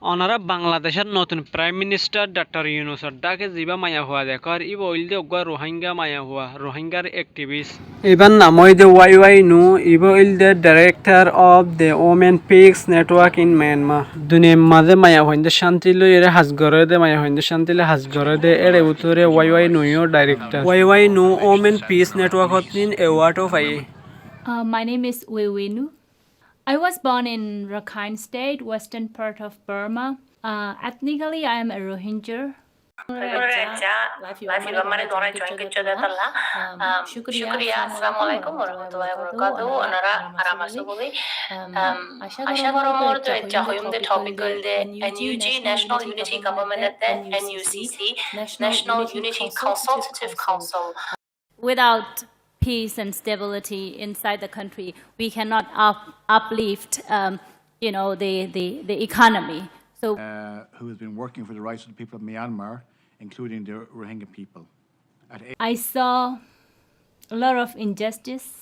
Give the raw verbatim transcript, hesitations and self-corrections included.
Onorá Bangladecór notun Prime Minister Daktor Yunusor dháke zibá maiyafua dekór, íba óilde eggúa Ruháingga maiyafua, Ruháinggar activist. Íbar nam óilde Wai Wai Nu, íba óilde Director of the Women Peace Network in Myanmar. Duniyair mazé maiyafuaindór cánti loiyóre ham goré dé, maiyafuaindór cánti loi ham goré dé, éçe bútore Wai Wai Nu yó director. Wai Wai Nu Women Peace Network ottín award ó faiyé. Uh, my name is Wai Wai Nu. I was born in Rakhine State, western part of Burma. Uh, ethnically, I am a Rohingya. Hoibór raijja, live ibá mane duara join goijjó de tolla. Um, cúkuriya, assalamu alaikum wa rahmatullahi wa barakatuhu. Onorá aram asó bóli. Um, acá gorí mor duara hoiyum de topic óilde N U G, National Unity Government, de N U C C, National Unity Consultative Council. Without peace and stability inside the country, we cannot up, uplift, um, you know, the, the, the economy. So, uh, who has been working for the rights of the people of Myanmar, including the Rohingya people. At a- I saw a lot of injustice